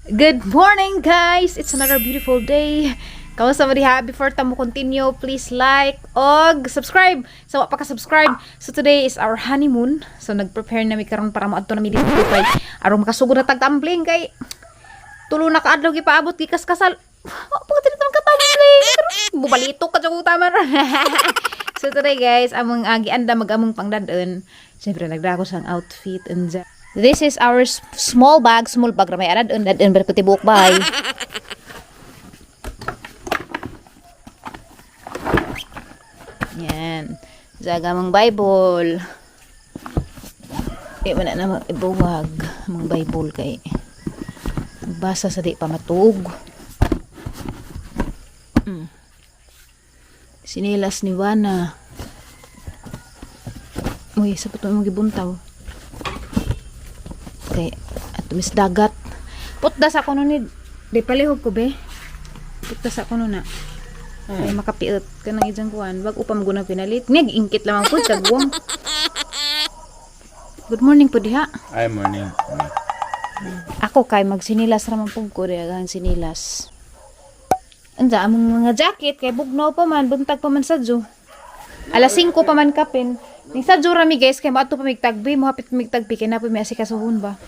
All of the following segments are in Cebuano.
Good morning, guys! It's another beautiful day. Kamusta mo diha? Before ta mo continue, please like og subscribe. So, wa pa ka subscribe. So, today is our honeymoon. So, nag-prepare na mi karon para moadto na mi dito kay aron makasugod na tag tumbling kay tulo na kaadlaw gipaabot gikas kasal. Wa pa ka tinatawag katambling. Bubalito ka jud tama. So today, guys, among gianda mag among pangdadon. Siyempre nagdako sang outfit and this is our small bag, small bag ra may adadon, dadon pero pati buok bay. Yan. Zaga mong Bible. Di man na ibuwag mong Bible kay basa sa di pa matug. Sinilas ni Wana. Uy, sa puto mong gibuntaw. Kay ato mis dagat. Putda sa kuno ni di palihog ko be. Putda sa kuno na. Kay makapiot kanang ijang kuan. Wag upam guna pinalit. Nig ingkit lamang pud kagwang. Good morning po diha. Hi, morning. Ako kay magsinilas ra man pug ko diha sinilas. Anja among mga jacket kay bugnaw pa man, buntag pa man sadyo. Alas 5 pa man kapin. Ning sadyo ra mi, guys, kay moadto pa mig tagbi, mohapit pa mig tagbi kay napoy may asikasuhon ba.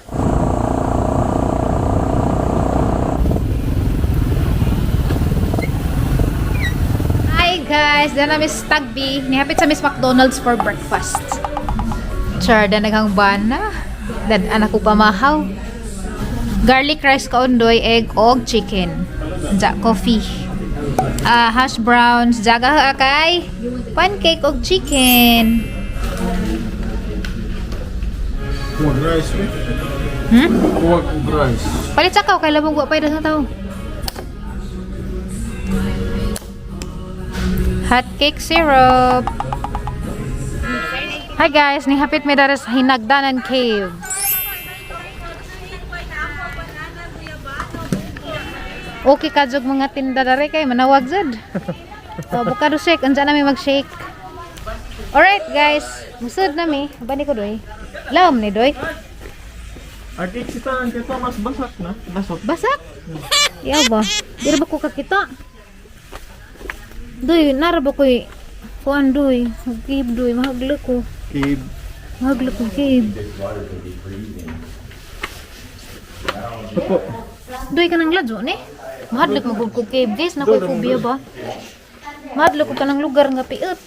Hi guys, dana Miss Tagbi. Nihapit sa Miss McDonald's for breakfast. Char, danaghang bana. Dad anak ko pamahaw. Garlic rice kaundoy, egg og chicken. Ja, coffee. Ah, hash browns, jaga kay pancake og chicken. Huwag rice, eh. Hmm? Huwag rice. Palit sa kay labong wa pa sa tao. Hot cake syrup. Hi guys, nihapit mi dara sa Hinagdanan Cave. Okay ka jud mga tinda dere kay manawag jud. So, avocado shake, unsa na mi mag-shake. Alright guys, musud na mi. Bani ko doy. Lam ni doy. Akik si tanan kita mas basak na. Basot. Basak? Iyaw ba? Di ra ba ko kakita? Doy, nara ba ko'y kuan doy? Cave doy, mahaglo ko. Cave. Mahaglo ko cave. Opo. Doy ka ng ladyo ni? Mahadlok magug ko cave, guys, nakoy phobia ba? Mahadlok ko kanang lugar nga piot.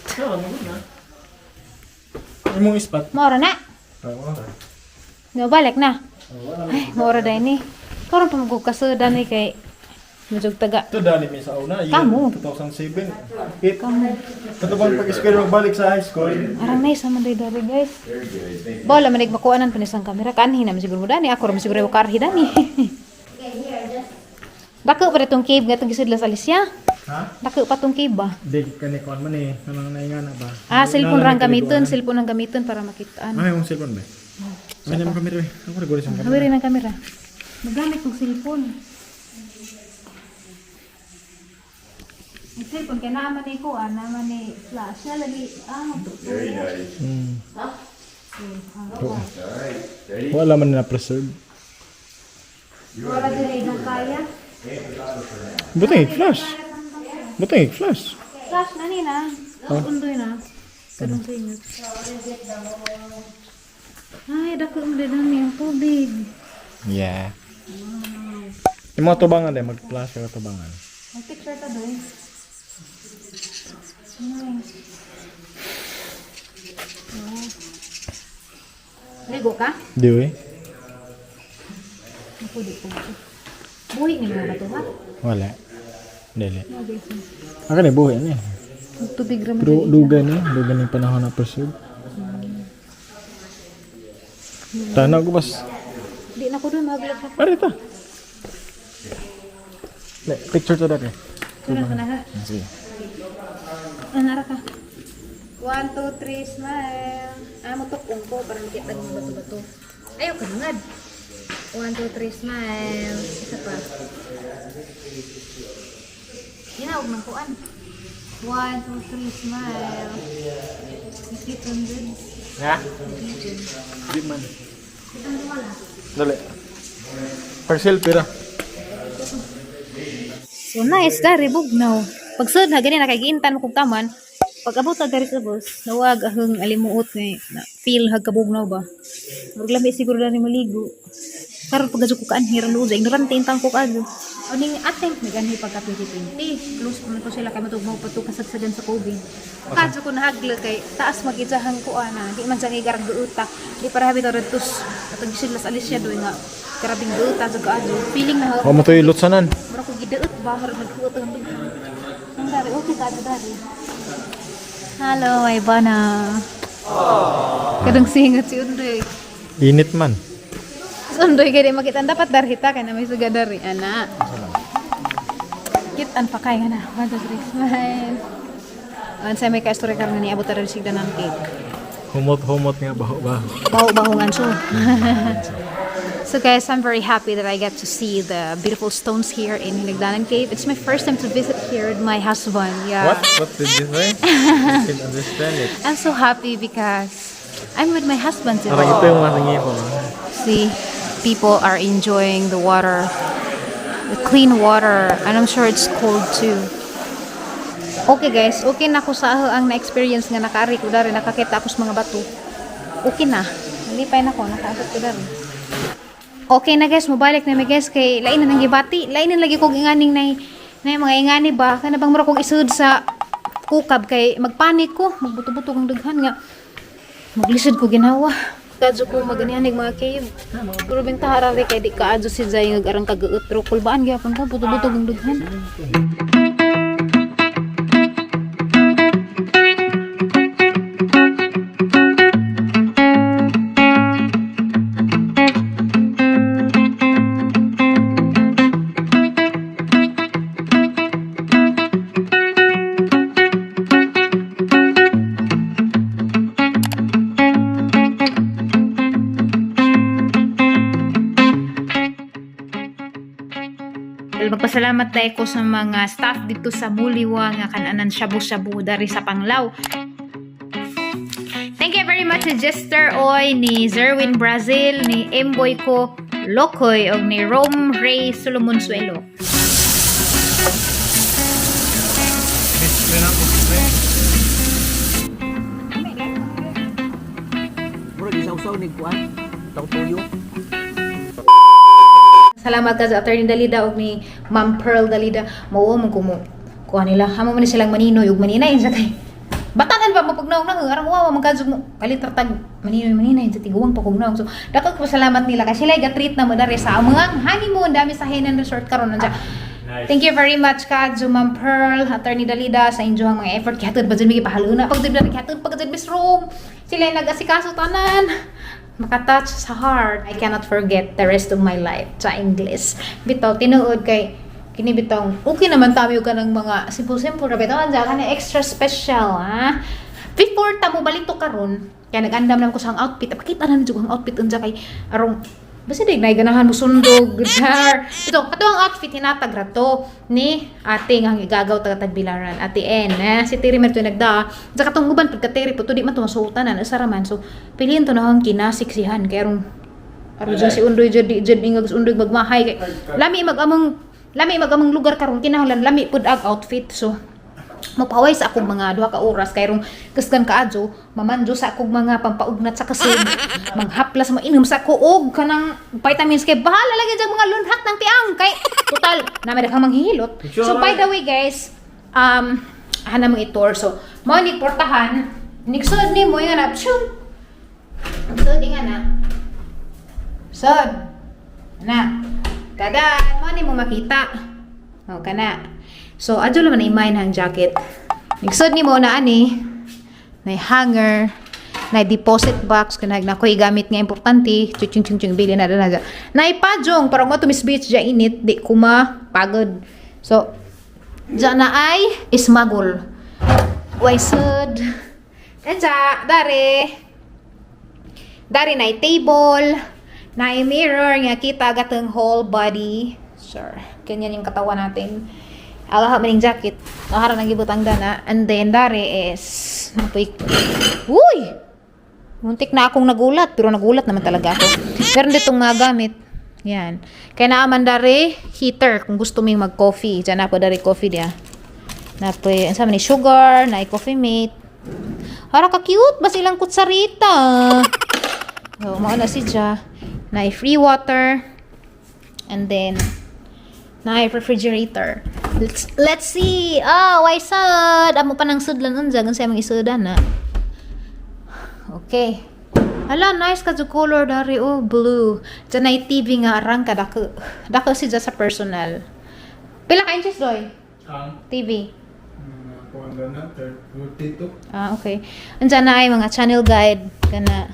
Imong ispat. Maora na. Oo. Nga balik na. Ay, maora dai ni. Karon pa magug kasudan ni kay medyo taga. Ito dali mi sa una. Year Kamo. 2007. 8. Kamo. Kato bang pag-school magbalik sa high school? Arang nice naman day dari, guys. Bola manig makuanan pa ni sang kamera kanhi naman siguro mo dani ako ra man siguro ko karhi dani. Dako pa itong cave nga itong gisudla sa Alicia. Ha? Dako pa tong cave ba? Di ka ni kuan man eh. Kanang nainga na ba? Ah, cellphone rang gamiton, cellphone ang gamiton para makitaan. Ay, imong cellphone ba? Ay, naman kamera eh. Ako rin sa kamera. Hawiri ng kamera. Magamit kong cellphone. Ang cellphone kay naa man ni ko, ah, naa man ni flash na lagi. Ah, Oo. Wala man na preserve. Wala dili na kaya. Butang flash. Butang flash. Flash na ni na. Undoy na. Kanong sa inyo. Ay, dako mo din ang tubig. Yeah. Yung mga tubangan din, mag-flash ka tubangan. Mag-picture ta doy. Nice. Wow. Ligo ka? Di eh. Ako di ko. Buhi ni mga bato ha? Wala. Dili. No, guys. Ako ni buhi ni. Tubig ra man. Pero duga ni, duga ni panahon na preserve. Tanaw ko bas. Di na ko doon maglog na. Pare ta. Le, picture to dati. Tuna ka na ha. Sige. Anara ka. One, two, three, smile. Ah, mutok ko para makita ng bato-bato. Ayaw ka ngad. One, two, three, smile. Isa pa. Ginawag ng kuan. One, two, three, smile. Nakita dun. Ha? Di man. Dali. Pag selfie ra. So nice dari bugnaw. Pagsud na gani na kay giintan mo kog taman. Pag abot ta dari sa bus, nawag ahong alimuot nga na feel hag kabugnaw ba. Murag lami siguro na ni maligo. Karon pag ko kaanhi ra luod, ignorante intang ko kaadto. Uning attempt mi ganhi pagka 2020. Close ko man ko sila kay matugmaw pa to kasagsagan sa COVID. Kadto ko nahagla kay taas magitsahan ko ana, di man sa ngigarag utak. Di para habi to tus atong sila sa Alicia doy nga grabing duta sa kaadto. Feeling na Wa mo to'y lutsanan. mura ko gidaot ba mura maghuot ang dughan. Ang dari okay ka dari. Hello, Ivana. Kadang singat si Undoy. Init man. Si Undoy kay di makita dapat darhita kay na may suga dari ana. Kitan pa kay ana. 1, 2, 3, smile. Unsay may ka-istorya karon ni abot ra sigda ng cake. Humot-humot nga baho-baho. Baho-bahongan so. So guys, I'm very happy that I get to see the beautiful stones here in Hinagdanan Cave. It's my first time to visit here with my husband. Yeah. What? What did you say? I can understand it. I'm so happy because I'm with my husband today. Parang ito yung mga ngipon. See, people are enjoying the water, the clean water, and I'm sure it's cold too. Okay guys, okay na ko sa ang na-experience nga nakaari ko dari, nakakita ako sa mga bato. Okay na. Nalipay na ko, nakaabot ko dari. Okay na guys, mobalik na mi guys kay lain na nang gibati, lain na lagi kog inganing nay nay mga ingani ba kana bang mura kog isud sa kukab kay magpanik ko, magbuto-buto kong daghan nga maglisod ko ginawa. Kadyo ko maganihanig mga cave. Pero bintahara rin kay di kaadyo si Zay nga arang kagaot. Pero kulbaan gyapon ko, buto-buto kong daghan. Well, magpasalamat tayo ko sa mga staff dito sa Muliwa nga kananan shabu-shabu dari sa Panglao. Thank you very much ni Jester Oy, ni Zerwin Brazil, ni Emboy ko Lokoy, og ni Rome Ray Solomon Suelo. Murag isaw-saw ni kuan. Tao tuyo. Salamat ka sa Attorney Dalida og ni Ma'am Pearl Dalida. Mao man kumo kuha nila. Hamo man ni silang maninoy ug maninay sa kay. Batanan pa mo pagnaong na arang wa man kadto mo kalit ra tag maninoy maninay sa tiguang pa kog naong. So dako ko pasalamat nila kay sila ga-treat na mo diri sa among honeymoon dami sa Henan Resort karon nandiya. Thank you very much kadto Ma'am Pearl, Attorney Dalida sa inyong mga effort kihatod ba jud mi gipahaluna pag jud kihatod pag jud Miss Room. Sila yung nag-asikaso tanan makatouch sa heart. I cannot forget the rest of my life sa English. Bitaw, tinuod kay kini bitaw, okay naman tayo ka ng mga simple-simple ra bitaw, anja ka na extra special, ha? Before ta mo balik to karon, kaya nag-andam naman ko sa ang outfit. Pakita na nito ang outfit unja kay arong basta di nay ganahan mo sundog dar. Ito, kato ang outfit hinatag ra to ni ate nga ang igagaw taga Tagbilaran, Ate N. Eh, si Terry Merto nagda. Sa katong uban pagka Terry po to di man to masuotan na sa raman. So piliin to na ang kinasiksihan kay arong aron dyan si Undoy dyan di dyan ingag si Undoy magmahay kay lami magamang lugar karon kinahanglan lami pud ag outfit. So mapaway sa akong mga duha ka oras kay rong kasgan kaadyo mamanjo sa akong mga pampaugnat sa kasig manghaplas mainom sa ako og kanang vitamins kay bahala lagi dyan mga lunhak ng tiang kay total na may daghang manghihilot. So by the way guys, hana mong i-tour. So mao ni portahan nigsud nimo nga na pshum sud nga na sud na tada mao ni mo makita o kana. So adyo naman na imay ang jacket. Nigsud nimo na ani na hanger, na deposit box kanag na ko'y gamit nga importante, chuching ching ching bili na na na ipajong para mo to Miss Beach ja init di kuma pagod. So dyan na ay ismagol. Way sud. Enja, dare. Dari na table, na mirror nga kita gatong whole body. Sure. Ganyan yung katawan natin. Alaha maning jacket. Nakara nang gibutang dana. And then dari is napoy. Uy! Muntik na akong nagulat, pero nagulat naman talaga ako. Meron ditong mga gamit. Yan. Kaya naaman dari heater kung gusto ming mag-coffee. Diyan na po dari coffee diya. Na po, ang ni sugar, na coffee mate. Hara ka cute, bas ilang kutsarita. So, mao na si Ja. Na free water. And then, na refrigerator. Let's see. Ah, why sad? Amo pa nang sudlan unja, gan sa among isudan na. Okay. Hala, nice ka color dari oh, blue. Diyan ay TV nga arang ka dako. Dako si sa personal. Pila ka inches doy? Ang TV. kuan na 32. Ah, okay. Andiyan na ay mga channel guide kana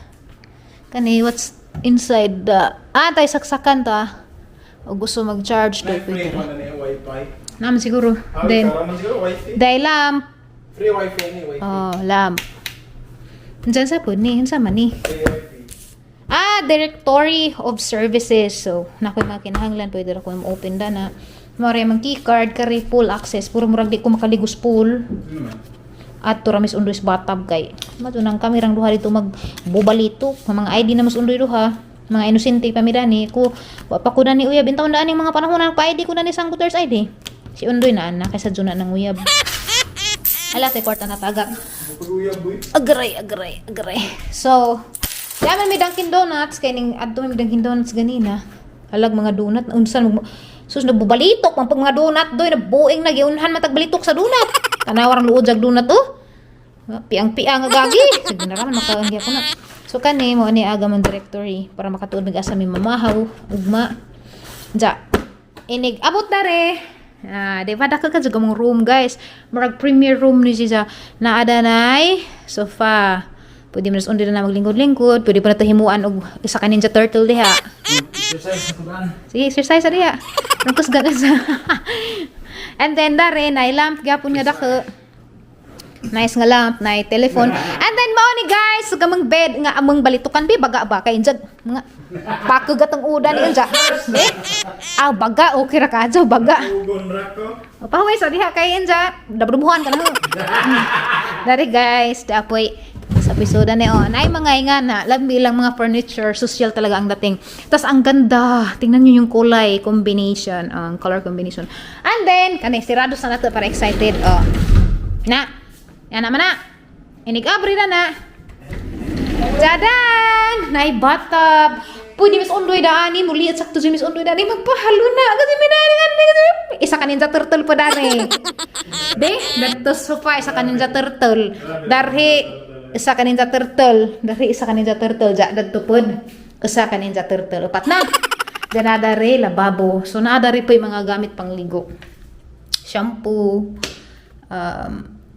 kani what's inside the tayo saksakan to ah. O gusto mag-charge do May free pwede. man na niya wifi. Naman siguro. Ah, Then karon man siguro wifi. dahil lamp. Free wifi ni wifi. Oh, lamp. Andiyan sa po ni, unsa man ni? Free wifi. Ah, Directory of Services. So, nakoy mga kinahanglan, pwede ra ko open da na. Mao ra mang keycard, kari full access. Puro murag di ko makaligos pool. Ano man? At to ramis undoy sa bathtub kay. Mato nang kami rang duha dito magbubalito. Mga ID na mas undoy duha. Mga inosente pa mi dani ko wa pa ko dani uyab intawon dani mga panahon na pa ID ko na ni sang voters ID. Si Undoy na ana kaysa jud na nang uyab. Ala tay kwarta na taga. Pag-uyab boy. Agray, agray, agray. So, yaman may Dunkin Donuts kay ning adto may Dunkin Donuts ganina. Alag mga donut unsan mag sus nagbubalitok man pag mga donut doy nabuing na giunhan man tagbalitok sa donut. Tanaw ang luod jag donut oh. Piang-piang nga gagi. Sige na raman makaanggi ako na. So kani mo ani aga man directory para makatuod mig asa mi mamahaw ugma. Ja. Inig abot dare. Ah, di ba dako ka jud mong room guys. Murag premier room ni siya. Naa nay sofa. Pwede man undi na maglingkod-lingkod, pwede pa na to himuan og isa ka Ninja Turtle diha. Exercise sa kuan. Sige, exercise sa diha. Rungkos gagas. And then dare nay lamp gyapon nga dako. Nice nga lamp, nay telephone. And then mao ni guys, sa kamang bed nga among balitukan bi baga ba kay injag mga pakugat ang udan ni injag. Eh? Ah, baga okay ra ka adyo, baga. Ugon ra ko. O, pahuway sa diha kay inja, dabrubuhan ka na ho. Dari guys, dapoy sa episode ni on. Ay mga inga na, labi lang mga furniture, social talaga ang dating. Tas ang ganda, tingnan niyo yung kulay combination, ang color combination. And then, kani sirado sa nato para excited. Oh. Na. Yan naman na. Inig-abri na na. Jadan! Nay bathtub. Pwede Miss Undoy daani, muli at sakto si Miss Undoy daani magpahalo na kasi minani ani kasi isa ka Ninja Turtle pa dari. De, dadto sofa isa ka Ninja Turtle. Darhi isa ka Ninja Turtle, darhi isa ka Ninja Turtle, ja dadto pod. Usa ka Ninja Turtle. Upat na. Diyan dari lababo. So naa dari po yung mga gamit pangligo. Shampoo,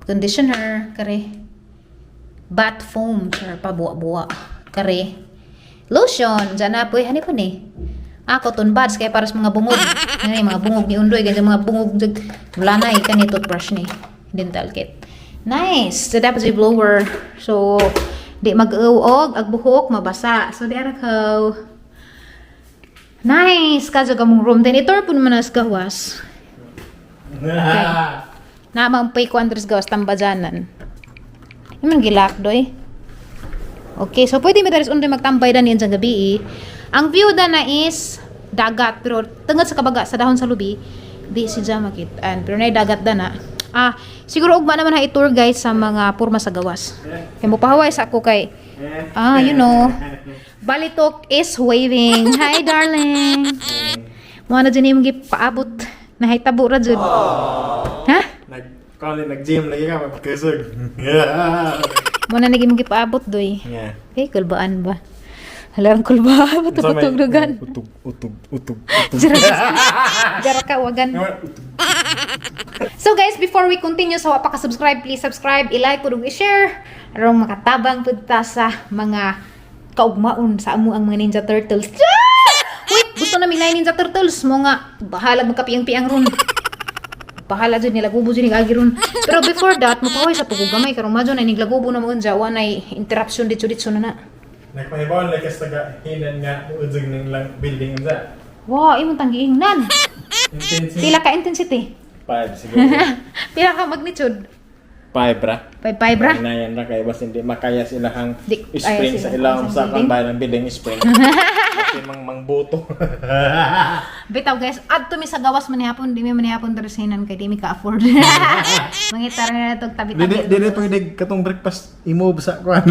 conditioner, kare bath foam or pabuwa-buwa kare lotion dyan na po eh hani po ni ah cotton buds kaya para sa mga bungog yan yung mga bungog ni Undoy ganyan mga bungog jag wala na eh kani toothbrush ni dental kit nice so dapat si blower so di mag-uog ag buhok mabasa so di ara ko nice kadyo kamong room then ito po naman as gawas na mampay ko andres gawas tambajanan. Yung gilak doy. Okay, so pwede mi daris undoy magtambay dan yan sa gabi eh. Ang view da na is dagat pero tungod sa kabaga sa dahon sa lubi di siya makitaan pero nay dagat da na. Ah, siguro ugma naman ha i-tour guys sa mga purma sa gawas. Kay mo pahaway sa ako kay ah, you know. Balitok is waving. Hi darling. Mo na dyan imong gipaabot. Nahitabo ra jud. Ha? Nag kuan nag-gym lagi ka magkusog. Mo na naging imong gipaabot doy. Yeah. Eh, kulbaan ba? Hala ang kulbaan. Patugtog dugan. Utog utog utog utog. Jara ka, wagan. So guys, before we continue, sa wa pa ka-subscribe, please subscribe, i-like, ug i-share. Aron makatabang pud ta sa mga kaugmaon sa amo ang mga Ninja Turtles. Ah! Wait, gusto na milay Ninja Turtles mo nga bahala magkapiyang-piyang ron. Bahala jud nila gubo jud ning agi ron. Pero before that, mapaway sa pagugамay karon madyo na ning lagubo na mo unja wa nay interruption dito dito na na. Nagpahibaw like sa taga hinan nga udzog ng lang building unsa. Wow, imong tanggiingnan. Intensity. Pila ka intensity? 5 siguro. Pila ka magnitude? 5 ra. 5-5 ra. Inayan ra kay bas hindi makaya sila hang Di- spring kaya sa sila ilawom sa sa building. kan ng building spring. Kasi mang mangbuto. Bitaw guys, adto mi sa gawas manihapon, di mi manihapon diri sa hinan kay di mi ka-afford. Mangita ra na tog tabi-tabi. Dili dili pwede katong breakfast i-move sa kuan.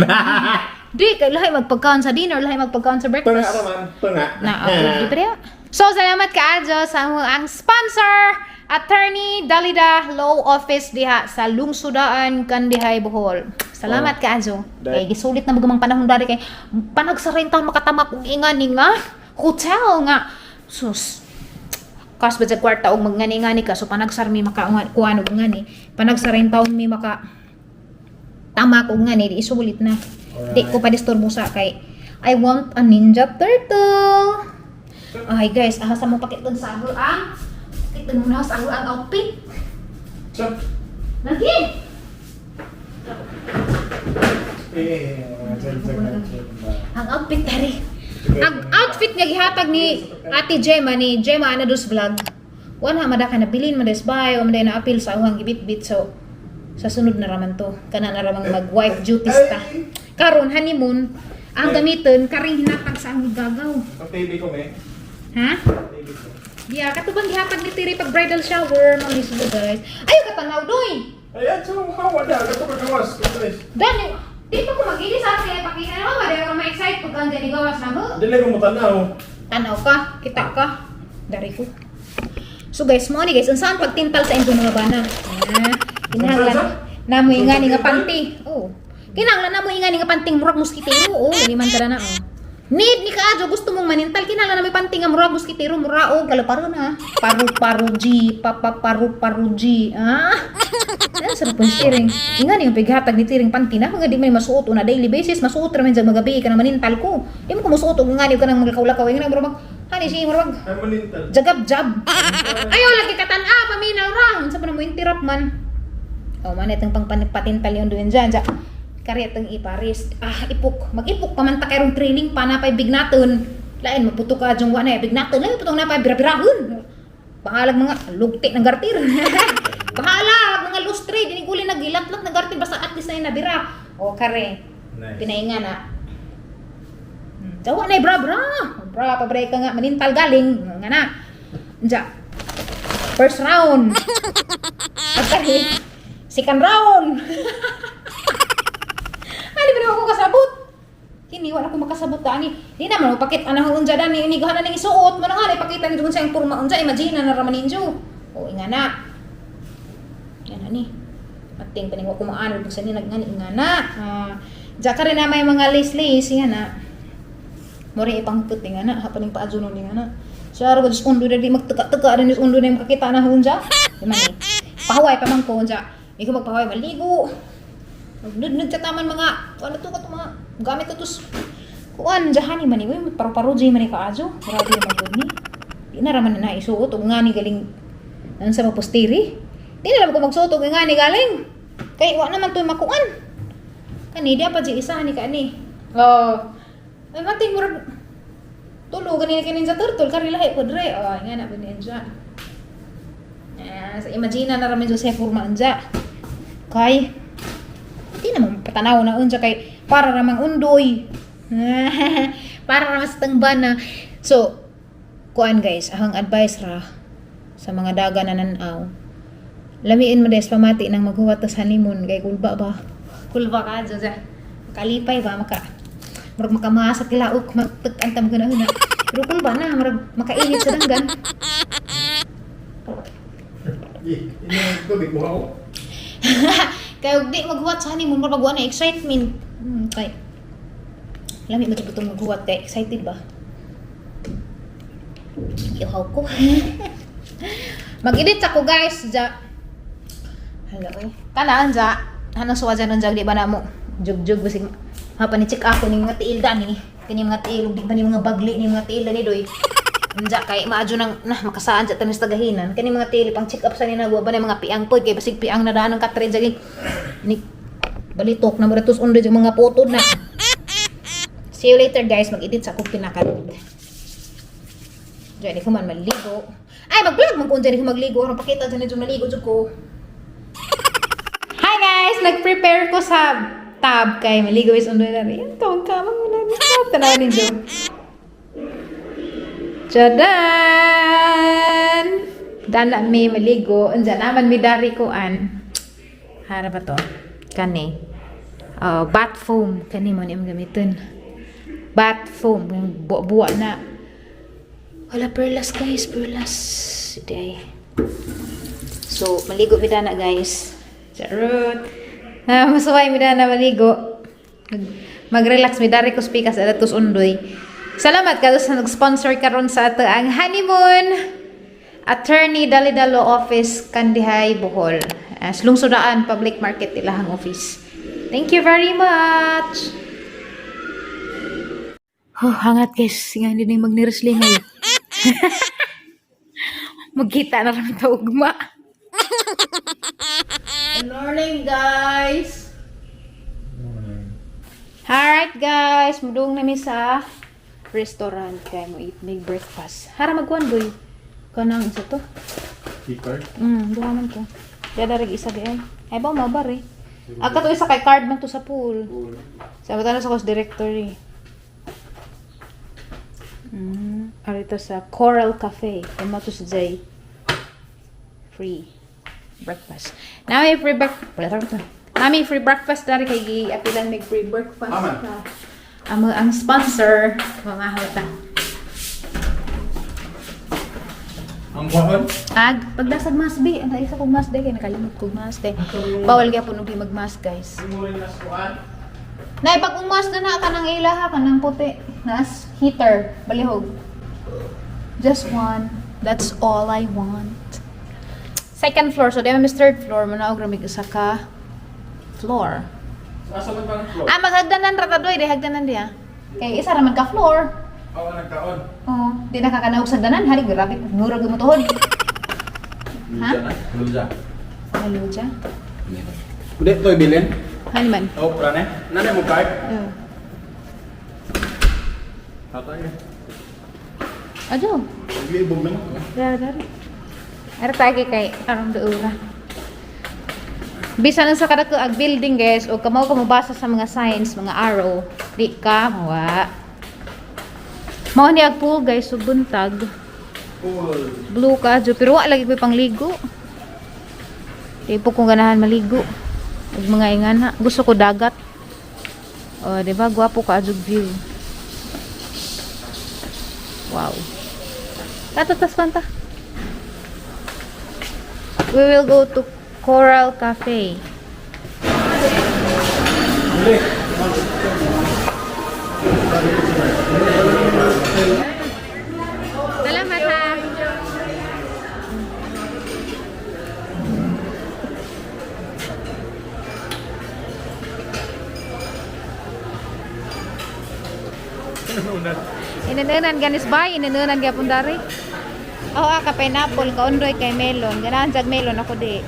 Di kay lahi magpagkaon sa dinner, lahi magpagkaon sa Tunga breakfast. ra man, tunga. Na approve di pa. So salamat kaayo sa among ang sponsor, Attorney Dalida Law Office diha sa Lungsudaan, Kandihay, Bohol. Salamat Oh. kaayo. Dahil- Kay gisulit na magamang panahon dari kay panag sa renta makatamak og ingani nga hotel nga. Sus. Kas ba sa kwarta og magngani-ngani ka, so panagsar mi maka kuan og ngani. Panag sa renta mi maka tama ko ngani di isulit na. Di ko pa disturbo sa kay I want a Ninja Turtle. Ay guys, aha sa mo pakiton sa ako ang pakiton mo na sa ako ang outfit. So, Lagi. eh, Ang outfit tari. Ang outfit nga gihatag ni Ate Gemma ni Gemma Anadus Vlog. Wan ha mada ka nabilin man des bay o maday na appeal sa awang gibitbit, so sa sunod na raman to kana na ramang mag wife duties ta. Karon honeymoon ang gamiton karing hinatag sa among gagaw. Ang TV ko, me. Ha? TV ko. Diya, katubang gihatag ni Tiri pag bridal shower, mga mismo guys. Ayaw ka tanaw doy! Ayan, so hawa na. Kato ka gawas. Guys. Dani, di pa ko mag-ili sa akin, pakita na mo, di ako ma-excite pag ang dyan gawas na mo. Dili ko mutanaw. Tanaw ka, kita ka, dari ko. So guys, mo ni guys, unsaan pagtintal sa inyong mga bana? Ah, kinahanglan na mo ingani nga panty. Oh. Kinahanglan na mo ingani nga panting murag moskitero. Oh, dili man tara na oh. Need ni kaadyo gusto mong manintal, kinahanglan na may panting nga murag moskitero, mura og kalaparo na. Paru paru G, papa paru paru G. Ah. Ano sa pang tiring? Ingani yung pighatag ni tiring panty na kung di man masuot on a daily basis, masuot ra man sa magabi ka na manintal ko. Di mo ko masuot og ingani ka nang maglakaw-lakaw, ingani murag hani siya murag Ay, manintal. jagab jab. Ayaw lagi katan-a paminaw ra. Unsa pa na mo interrupt man. Oh, man itong pang patintal yung duin dyan. Dyan. Kari itong iparis. Ah, ipok. Mag-ipok pa man ta kayrong training pa na pa'y bignaton. Lain, maputo ka dyan wa na eh. Bignaton. Lain, putong na pa'y birabirahon. Bahalag mga lugti ng gartir. Bahala mga lustre. Diniguli nagilatlat ng gartir. Basta at least na yung nabira. O, kare. Nice. Pinainga na. Jawa na eh, bra bra. Bra, pabray ka nga. Manintal galing. Nga na. Diya. First round. Pagkari. Second round. Ali ba ako kasabot? Kini wala ko makasabot ani. Di naman mo pakit anang unja dani inigahan na ning isuot mo na nga ipakita ni sa iyang porma unja, imagine na raman ninyo. O inga na. Yan ani. Pating paning wa ko maano buksan ni nagngani inga na. Ah, diya ka rin na may mga lace-lace yan na. Mori ipangput nga na, hapaning paadjunon nga na. Siya ra ko undo na di magteka-teka rin undo na yung makakita na hunja. Di man eh. Pahuway pa man ko hunja. Hindi ko magpahuway, maligo. Magnudnud sa taman mga, ano to ka to mga gamit to tus. Kuan, jahani man eh, uy, paru-paro jay man eh kaadyo. Grabe naman gud ni. Di na raman na isuot, og nga ni galing, ano sa mapostiri. Di na raman ko magsuot, og nga ni galing. Kay wa naman to makuan. Kani, di pa jay isa ni kaani. Oh. Ay, mating murag tulo ganin kinin sa turtle kari lahi po dre. Oh, nga na ba niya. Ah, sa imagine na ramen sa forma anja. Kay di naman patanaw na unja kay para ramang undoy. Para ramang sa tangban na. So, kuan guys, ahang advice ra sa mga daga na nanaw. Lamiin mo des pamati nang maghuwat tas honeymoon kay kulba ba. Kulba ka dyan. Makalipay ba maka murag makamasa kilaok magtag antam guna una. Pero kulba na murag makainit sa danggan. Eh, ini tubig mo ako. Kay og di maghuwat sa honeymoon murag wa na excitement. Kay lami mo jud itong maghuwat kay excited ba? Ihaw ko. Mag-edit ako guys. Ja. Hello eh. Kanaan ja. Hanang suwa dyan nun di ba na mo? Jug-jug basig hapa ni check ako ni mga tiil dani. Kani mga tiil ug di ba ni mga bagli ni mga tiil dani doy. Unja kay maadyo nang nah makasaan sa tanis tagahinan. Kani mga tiil pang check up sa nina wa ba na mga piang pod kay basig piang na daan ang katre jaging ni balitok na mo tus undo yung mga potod na. See you later guys, mag-edit sa akong pinakalod. Diyan ko man maligo. Ay, mag-vlog man ko dyan ko magligo. Aron pakita dyan medyo maligo jud ko. Hi guys! Nag-prepare ko sa tub kay maligo is undoy na rin. Kamang kamang mo na ni tub. Tanaw ninyo. Tchadan! Dana mi maligo. Unsa naman mi dari kuan. Hara ba to? Kani. Oh, bath foam. Kani mo ni imong gamiton. Bath foam. Yung buwa-buwa na. Wala perlas guys, perlas. Day. So, maligo mi dana guys. Charot. Ah, masuway mi dana maligo. Mag-relax mi dari ko speakas sa undoy. Salamat ka sa nag-sponsor karon sa ato ang honeymoon. Attorney Dalidalo Office, Kandihay, Bohol. As Lungsodaan Public Market ilahang office. Thank you very much. Oh, hangat guys. Nga hindi na magnirislingay. Magkita na rin ito ugma. Good morning, guys! Alright guys, mudung na mi sa restaurant kay mo eat mig breakfast. Hara magkuan boy. Kanang isa to. Keycard? Duha man to. Kaya darag isa di ay. Ay ba mo ba re? Ang kato isa kay card man to sa pool. Sa na sa course directory. Arito sa Coral Cafe. Kamo to si Jay. Free breakfast. Nami free breakfast. Nami free breakfast dari kay giapilan mig free breakfast. Aman. Amo ang sponsor, mga hota. Ang kuwan? Ag, pagdasag mask bi, ang isa kong mask day kay nakalimot kog mask day. Bawal gyapon og di mag-mask, guys. Nay, pag umas na na kanang ila ha, kanang puti. Nas heater, balihog. Just one. That's all I want. Second floor, so di man third floor, manaog ra mig usa ka floor. Asa man bang floor? Ah, maghagdanan ra ta doy, di hagdanan diha. Kay isa ra man ka floor. Oo, nagkaon. Oo, di nakakanaog sa danan, hari grabe, murag mo tuhod. Ha? Luja. Hello, ja. Udah, to ibilin. Hani man. Oh, prane. Nana mo card? Oh. Tatay. Ajo. Maglibog naman. Dari, dari. Ara tagi kay arong duura. Bisan sa kada ag building guys o kamo ka mobasa sa mga signs, mga arrow, di ka mawa. Mao ni ag pool guys, so buntag. Pool. Blue ka jo pero wa lagi ko'y pangligo. Di po kong ganahan maligo. Ug mga ingana, gusto ko dagat. O, di ba? Gwapo ka jud view. Wow. Tatatas kwanta. We will go to Coral Cafe. Salamat ha. Inanunan ganis bay, inanunan gyapon dari. Oh, ah, ka pineapple, kaundoy kay melon. Ganahan jag melon ako di.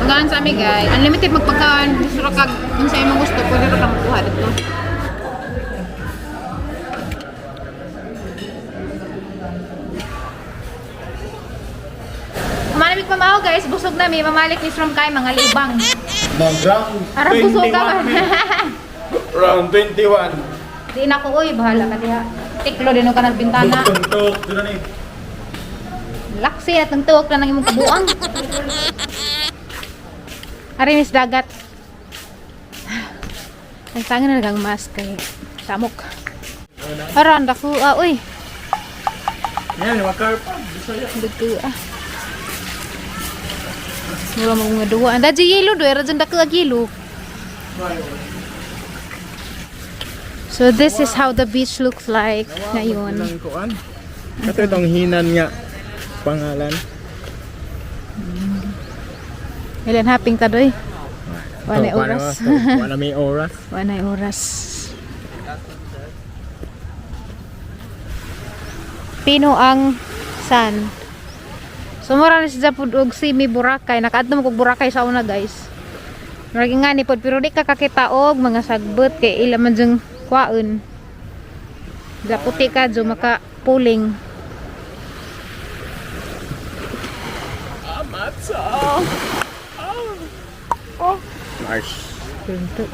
Magahan sa ami guys. Unlimited magpagkaan. Gusto ra kag unsa imong gusto, pwede ra ka makuha dito. Manamig pamaho guys, busog na mi, mamalik ni from kay mga libang. Mag round Arang busog ka man. Round 21. Di na ko uy, bahala ka diha. Tiklo din ka ng bintana. Tuntok. Doon na ni. Laksi at ang tuwak na ng imong kabuang. Ari mis dagat. Ang tangin na nagang mask kay samok. Aran dako ah uy. Yan, yung mga pa. Bisaya. Dako ah. Mura mo nga duwa. Ang dadyo yelo do, era dyan dako ag yelo. So this is how the beach looks like ngayon. Ang kuan. Kato itong hinan nga pangalan. Ilan haping ta doy? Wala oras. Wala may oras. Wala oras. Pino ang san. So mura na siya pud og simi Boracay. Nakaadto mo kog Boracay sa una guys. Murag nga ni pod pero di ka kakita og mga sagbot kay ila man jung kwaon. Gaputi ka jo maka puling. Oh. Nice. Pinto.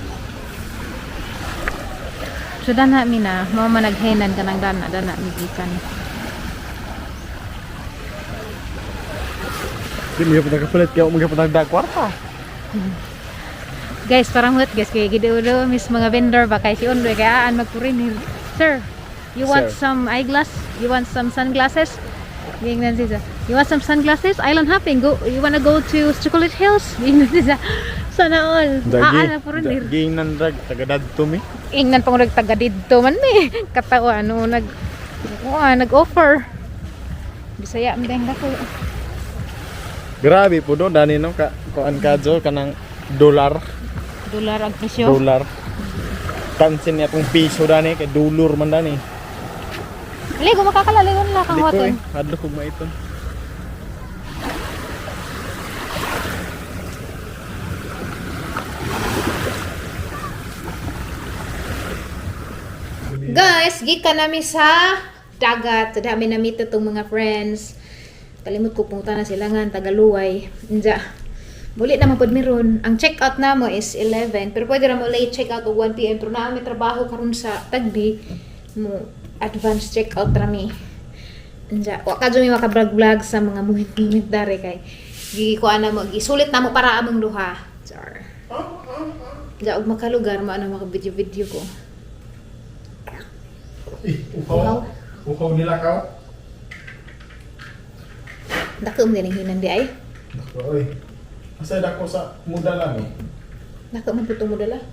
So dana mi na, mao man naghenan kanang dana, dana mi gikan. Di mo gyapon nakapalit kaya mo gyapon nagdag kwarta. Guys, parang hot guys kay gidulo mis mga vendor ba kay si Undoy kay aan magpurinil. Sir, you want Sir. some eyeglass? You want some sunglasses? Gingnan siya. You want some sunglasses? Island hopping. Go, you wanna go to Chocolate Hills? Gingnan siya. Sana all. Aan magpurinil. Dagi nan drag taga dadto mi. Ingnan pang nagtaga didto man mi. Katawa ano nag oh, nag-offer. Bisaya man dahil dako. Grabe po do dani no ka kuan ka jo kanang dolar, Dolar ang presyo. dolar. Tansin niya tong piso dani kay dolor man dani. Ligo makakalaligo na kang Di ko hoton. eh, hadlok kog maiton. Guys, gikan nami sa dagat. Dami nami itong mga friends. Kalimot ko punta na sila nga Tagaluway. Inja. Muli naman pod meron. Ang check-out namo is 11. Pero pwede ra mo late check-out og 1 PM. Pero naa mi trabaho karon sa Tagbi. Mo advance check-out ra mi. Inja. Wa ka mi maka-vlog-vlog sa mga muhit-muhit dare kay gikuan na mo gisulit na mo para among duha. Char. Inja og makalugar mo ano maka video-video ko. Eh, uhaw. Uhaw nila ka. Dako mo ganing hinan di ay. Dako oy. Asa dako sa muda lang eh. Dako man putong mo dala.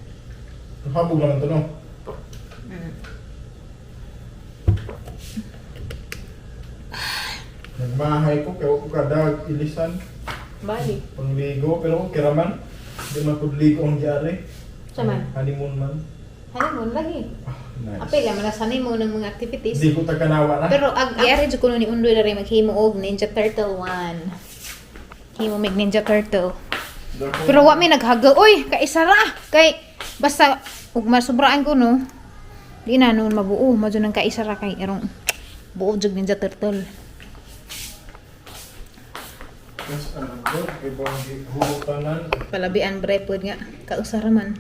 Habog naman to no. Nagmahay ko kay wa ko kadag ilisan Bali. pangligo pero okay ra man. Di man pud ligo ang diari. Sa man? Honeymoon man. Honeymoon lagi. Ah, nice. Apil man sa honeymoon ng mga activities. Di ko taganawa na. Pero ag ari jud kuno ni Undoy diri maghimo og Ninja Turtle 1. Himo mig Ninja Turtle. Dako. Pero wa mi naghagal. Uy, kaisa ra. Kay basta ug masubraan ko no. Di na noon mabuo, madyo nang kaisa ra kay irong buo jud Ninja Turtle. Yes, ano to? Ibang hulutanan. Palabian bre pod nga kausa ra man.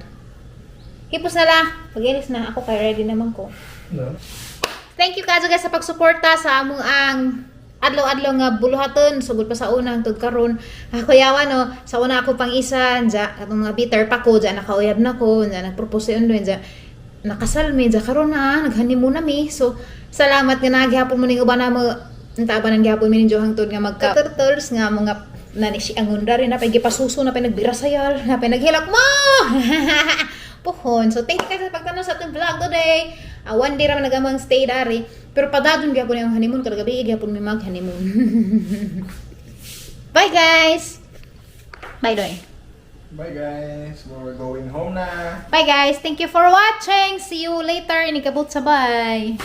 Hipos na la. Pag-ilis na ako kay ready naman ko. No. Thank you kayo guys sa pagsuporta sa among ang adlaw-adlaw nga buluhaton sugod pa sa una hangtod karon. Ako yawa no, sa una ako pang isa dya atong mga bitter pa ko dya nakauyab na ko, dya nagpropose yun dya nakasal mi dya karon na nag-honeymoon na mi. So salamat nga naghihapon mo ning uban na mo tabanan gihapon mi ninyo hangtod nga magka turtles nga mga nani si angunda rin na pay gipasuso na pay nagbirasayal na pay naghilak mo. Pohon. So, thank you guys sa pagtanaw sa atong vlog today. Ah, one day raman nagamang stay dari. Pero padadon gyapon yung honeymoon kada gabi gyapon mi mag honeymoon. Bye guys. Bye Doy. Bye guys, we're going home na. Bye guys. Thank you for watching. See you later. Inikabot sa bye.